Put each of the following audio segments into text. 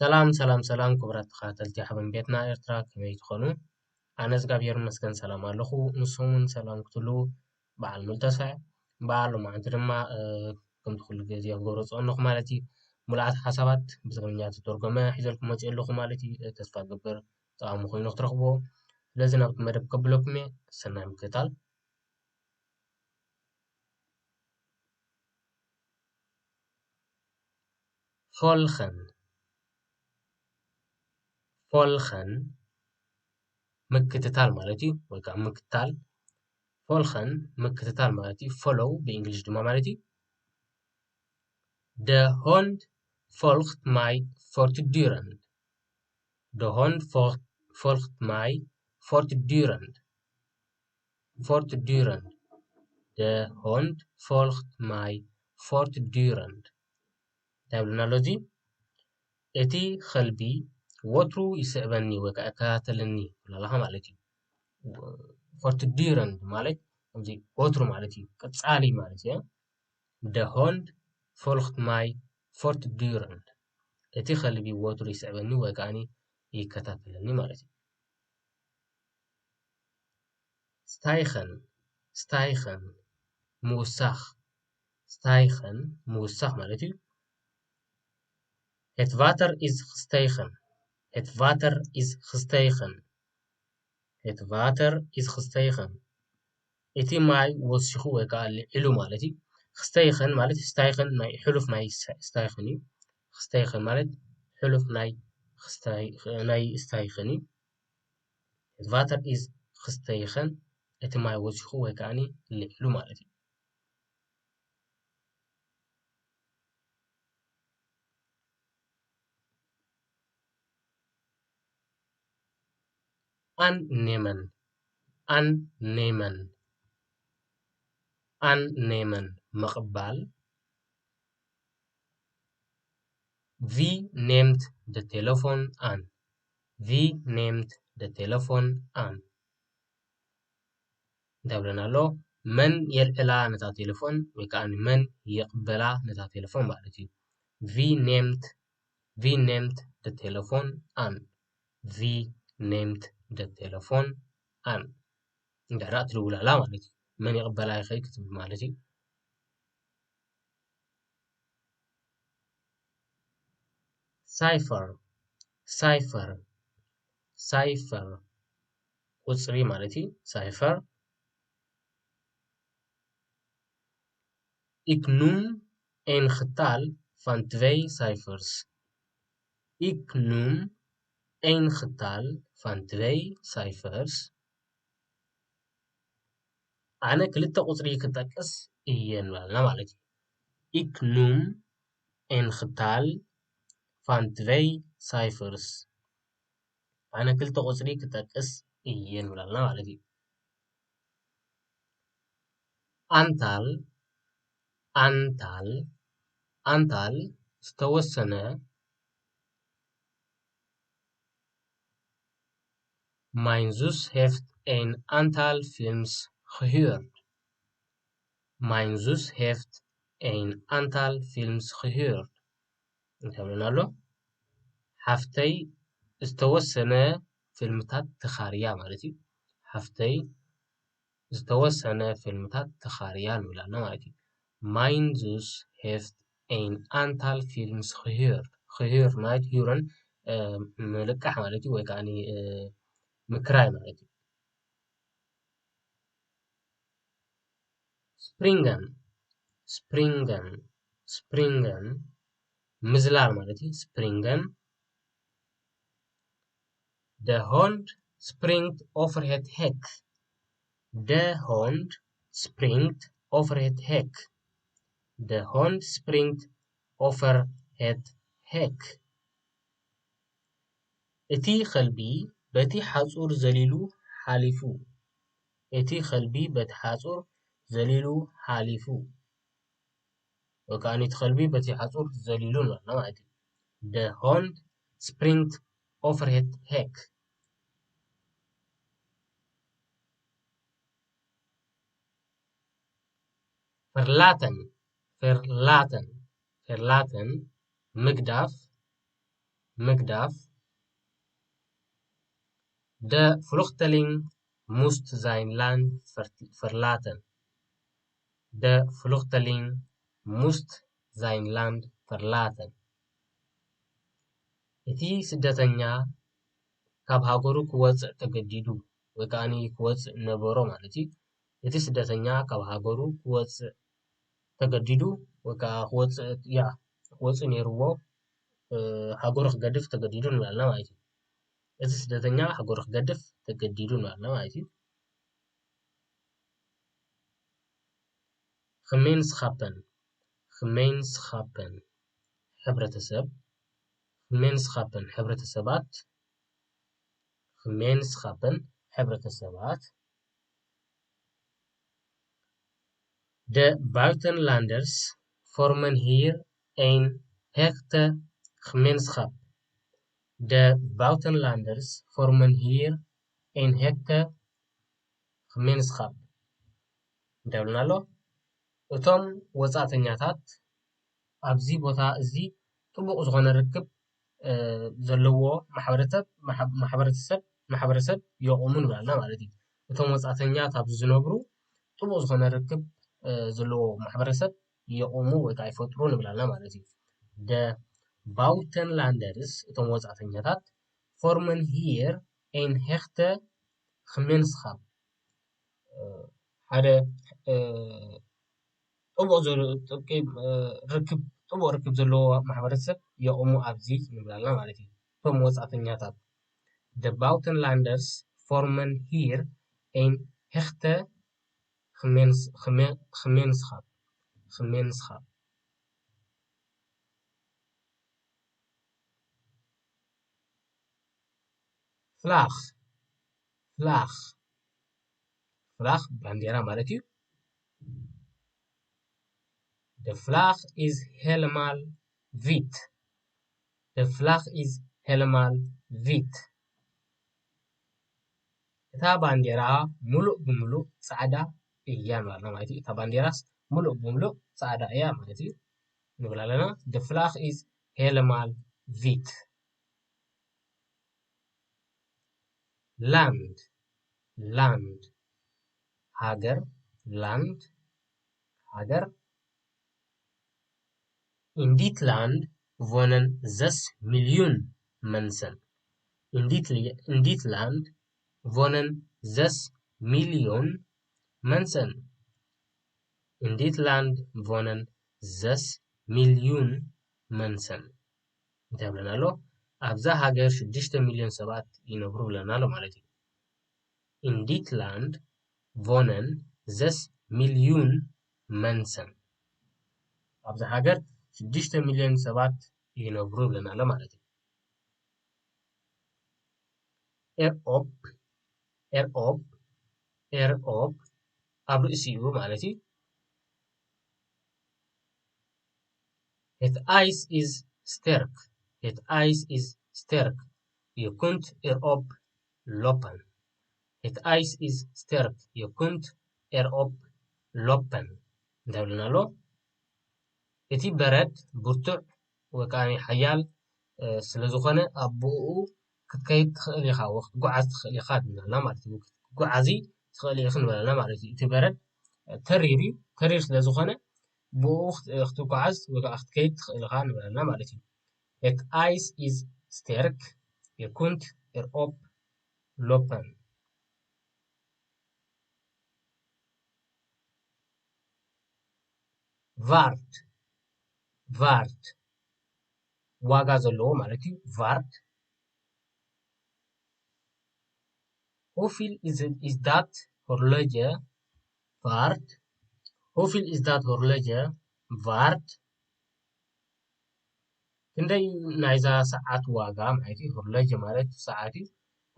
ሰላም ሰላም ሰላም ክቡራት ተኸታተልቲ ሓበን ቤትና ኤርትራ፣ ከመይ ትኾኑ? ኣነ እግዚኣብሔር ይመስገን ሰላም ኣለኹ። ንስኹም እውን ሰላም ክትህልዉ በዓል ሙሉ ተስፋ እየ። በዓል ሎማዓንቲ ድማ እ፣ ከምቲ ኩሉ ግዜ ክገብሮ ዝጸንኹ ማለት እዩ፣ ሙሉኣት ሓሳባት ብትግርኛ ዝተተርጎመ ሒዘልኩም መጺአ ኣለኹ ማለት እዩ። እ፣ ተስፋ እገብር ጠቓሚ ኮይኑ ክትረኽብዎ። ስለዚ ናብቲ መደብ ከብለኩም እየ። ሰናይ ምክትታል። ፎልኸን፣ ፎልኸን ምክትታል ማለት እዩ፣ ወይ ከዓ ምክታል። ፎልኸን ምክትታል ማለት እዩ። ፎሎው ብእንግሊሽ ድማ ማለት እዩ። De Hond volgt mij voortdurend. De Hond volgt, volgt mij voortdurend. Voortdurend. De hond volgt mij voortdurend. እንታይ ይብለና ኣሎ እዚ? እቲ ከልቢ ወትሩ ይስዕበኒ ወይ ከዓ ይከታተለኒ ይብለካ ማለት እዩ። Voortdurend ማለት ከምዚ ወትሩ ማለት እዩ፣ ቀጻሊ ማለት እዩ። De hond volgt mij voortdurend. እቲ ከልቢ ወትሩ ይስዕበኒ ወይ ከዓ ይከታተለኒ ማለት እዩ። Stijgen, stijgen፣ ምውሳኽ። Stijgen፣ ምውሳኽ ማለት እዩ። Het water is gestegen. Het water is gestegen. Het water is gestegen. እቲ ማይ ወሲኹ ወይ ከዓ ልዒሉ ማለት እዩ። Gestegen ማለት stijgen ናይ ሕሉፍ ናይ stijgen እዩ። Gestegen ማለት ሕሉፍ ናይ stijgen እዩ። Het water is gestegen፣ እቲ ማይ ወሲኹ ወይ ከዓ ልዒሉ ማለት እዩ። Aannemen, aannemen, aannemen፣ ምቕባል። Wie neemt de telefoon aan? Wie neemt de telefoon aan? እንታይ ብለና ኣሎ? መን የልዕላ ነታ ቴሌፎን ወይ ከዓ መን ይቕበላ ነታ ቴሌፎን ማለት እዩ። Wie neemt, wie neemt de telefoon aan? Wie neemt de telefoon aan? እንድሕር ትድውላላ ማለት እዩ። መን ይቕበላ ይኽእል ክትብል ማለት እዩ። Cijfer, cijfer, cijfer፣ ቁጽሪ ማለት እዩ። Cijfer. Ik noem een getal van twee cijfers. Ik noem een getal van twee cijfers. ኣነ ክልተ ቁጽሪ ክጠቅስ እየ ንብላልና ማለት እዩ። Ik noem een getal van twee cijfers. ኣነ ክልተ ቁጽሪ ክጠቅስ እየ ንብላልና ማለት እዩ። Aantal, aantal, aantal ዝተወሰነ። Mijn zus heeft een aantal films gehuurd. Mijn zus heeft een aantal films gehuurd. እንታይ ብለና ኣሎ? ሓፍተይ ዝተወሰነ ፊልምታት ተኻርያ ማለት እዩ። ሓፍተይ ዝተወሰነ ፊልምታት ተኻርያ ንብላና ማለት እዩ። Mijn zus heeft een aantal films gehuurd. Gehuurd ማለት huren ምልቃሕ ማለት እዩ፣ ወይ ከዓ ምክራይ ማለት እዩ። Springen, springen, springen፣ ምዝላል ማለት እዩ። Springen. De hond springt over het hek. De hond springt over het hek. De hond springt over het hek. እቲ ኸልቢ በቲ ሓጹር ዘሊሉ ሓሊፉ። እቲ ኸልቢ በቲ ሓጹር ዘሊሉ ሓሊፉ። ወይ ከዓ እቲ ኸልቢ በቲ ሓጹር ዘሊሉ ንብሎ ማለት እዩ። De hond springt over het hek. Verlaten, verlaten, verlaten፣ ምግዳፍ። ምግዳፍ። De vluchteling moest zijn land ver- verlaten. De vluchteling moest zijn land verlaten. እቲ ስደተኛ ካብ ሃገሩ ክወፅእ ተገዲዱ ወይ ከዓ ክወፅእ ነበሮ ማለት እዩ። እቲ ስደተኛ ካብ ሃገሩ ክወፅእ ተገዲዱ ወይ ከዓ ክወፅእ ያ ክወፅእ ነይርዎ፣ ሃገሩ ክገድፍ ተገዲዱ ንብላልና ማለት እዩ። እቲ ስደተኛ ሃገሩ ክገድፍ ተገዲዱ ንብላልና ማለት እዩ። Gemeenschappen. Gemeenschappen. ሕብረተሰብ። Gemeenschappen. ሕብረተሰባት። Gemeenschappen. ሕብረተሰባት። De buitenlanders vormen hier een hechte gemeenschap. De buitenlanders vormen hier een hechte gemeenschap. እንታይ ይብለና ኣሎ? እቶም ወፃእተኛታት ኣብዚ ቦታ እዚ ጥቡቕ ዝኾነ ርክብ ዘለዎ ማሕበረሰብ ማሕበረሰብ ማሕበረሰብ የቑሙ ንብላልና ማለት እዩ። እቶም ወፃእተኛታት ኣብዚ ዝነብሩ ጥቡቕ ዝኾነ ርክብ ዘለዎ ማሕበረሰብ የቑሙ ወይ ከዓ ይፈጥሩ ንብላልና ማለት እዩ። De buitenlanders እቶም ወፃእተኛታት vormen hier een hechte gemeenschap ሓደ ጥቡቕ ጥቡቕ ርክብ ዘለዎ ማሕበረሰብ የቑሙ ኣብዚ ንብላልና ማለት እዩ። እቶም ወፃእተኛታት De buitenlanders vormen hier een hechte gemeenschap. Gemeenschap. Vlag. Vlag. Vlag ባንዴራ ማለት እዩ። De vlag is helemaal wit. De vlag is helemaal wit. እታ ባንዴራ ሙሉእ ብሙሉእ ፃዕዳ እያ ንብላልና ማለት እዩ። እታ ባንዴራስ ሙሉእ ብሙሉእ ፃዕዳ እያ ማለት እዩ ንብላ ኣለና። De vlag is helemaal wit. Land. Land. ሃገር። Land. ሃገር። In dit land wonen zes miljoen mensen. In dit, in dit land wonen zes miljoen mensen. In dit land wonen zes miljoen mensen. እንታይ ይብለና ኣሎ? ኣብዛ ሃገር ሽዱሽተ ሚልዮን ሰባት ይነብሩ ብለና ኣሎ ማለት እዩ። In dit land wonen zes miljoen mensen. ኣብዚ ሃገር ሽዱሽተ ሚልዮን ሰባት ይነብሩ ብለና ኣሎ ማለት እዩ። Erop. Erop. Erop. ኣብ ርእሲኡ ማለት እዩ። Het ijs is sterk. Het ijs is sterk. Je kunt erop lopen. Het ijs is sterk. Je kunt erop lopen. እንታይ ይብለና ኣሎ? እቲ በረድ ብርቱዕ ወይ ከዓ ሓያል ስለ ዝኾነ ኣብ ብኡ ክትከይድ ትኽእል ኢኻ ወይ ክትጓዓዝ ትኽእል ኢኻ ንብለና ማለት እዩ። ክትጓዓዚ ትኽእል ኢኺ ንብለና ማለት እዩ። እቲ በረድ ተሪር እዩ። ተሪር ስለ ዝኾነ ብኡ ክትጓዓዝ ወይ ከዓ ክትከይድ ትኽእል ኢኻ ንብለና ማለት እዩ። Het ijs is sterk. Je kunt erop lopen. Waard. Waard. ዋጋ ዘለዎ ማለት እዩ። Waard. Hoeveel is, is dat horloge waard? Hoeveel is dat horloge waard? ክንደይ ናይዛ ሰዓት ዋጋ ማለት እዩ። Horloge ማለት ሰዓት እዩ።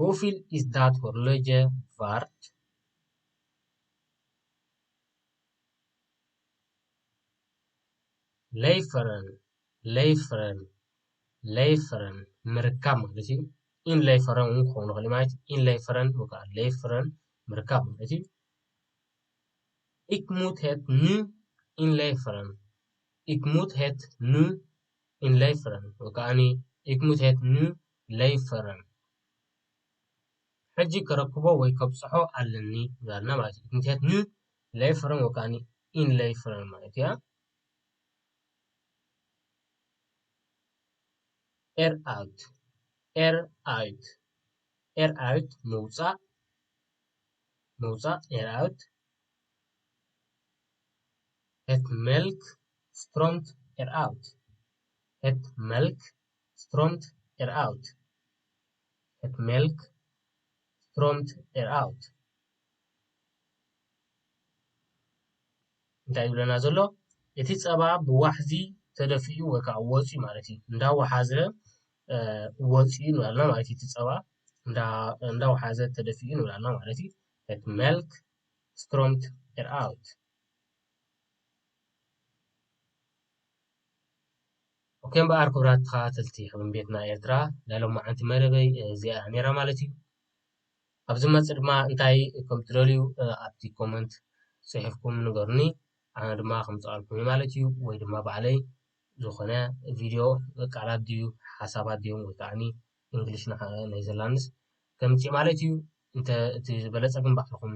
Hoeveel is dat horloge waard? Leveren. Leveren. Leveren. ምርካብ ማለት እዩ። Inleveren እውን ክኸውን ይኽእል ማለት እዩ። Inleveren ወይ ከዓ leveren ምርካብ ማለት እዩ። Ik moet het nu inleveren. Ik moet het nu inleveren. ወይ ከዓ Ik moet het nu leveren. ሕጂ ክረክቦ ወይ ከብፅሖ ኣለኒ ይብለና ማለት እዩ። Ik moet het nu leveren ወይ ከዓ inleveren ማለት እዩ። Eruit, eruit, eruit ምውፃእ፣ ምውፃእ፣ eruit. Het melk stroomt eruit. Het melk stroomt eruit. Het melk stroomt eruit. እንታይ ይብለና ዘሎ? እቲ ፀባ ብዋሕዚ ተደፊኡ ወይ ከዓ ወፂኡ ማለት እዩ። እንዳወሓዘ ወፂኡ ንብላልና ማለት እዩ። እቲ ፀባ እንዳወሓዘ ተደፊኡ ንብላልና ማለት እዩ። Het melk stroomt eruit. ኦኬ እምበኣር ክቡራት ተኸታተልቲ ሕቡን ቤትና ኤርትራ፣ ናይ ሎማዓንቲ መደበይ እዚኣ ነይራ ማለት እዩ። ኣብ ዝመፅእ ድማ እንታይ ከም ትደልዩ ኣብቲ ኮመንት ፅሒፍኩም ንገሩኒ። ኣነ ድማ ከምፅኣልኩም ማለት እዩ። ወይ ድማ ባዕለይ ዝኾነ ቪድዮ ቃላት ድዩ ሓሳባት ድዮም ወይ ከዓ እንግሊሽ ናይ ዘላንስ ከምፅእ ማለት እዩ። እንተ እቲ ዝበለፀ ግን ባዕልኹም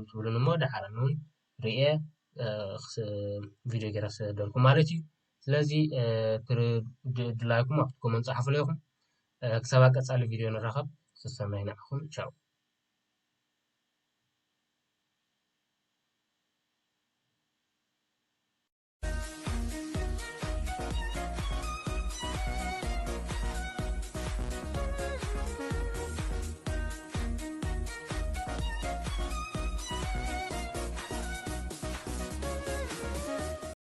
ትብሉን እሞ ደሓር እውን ርኤ ቪድዮ ገይረ ክሰደልኩም ማለት እዩ። ስለዚ ድላይኩም ኣብቲ ኮመንት ፀሓፉ ኣለኹም። ክሳብ ቀፃሊ ቪድዮ ንራኸብ። ሰሰናይ ንዓኹም። ቻው።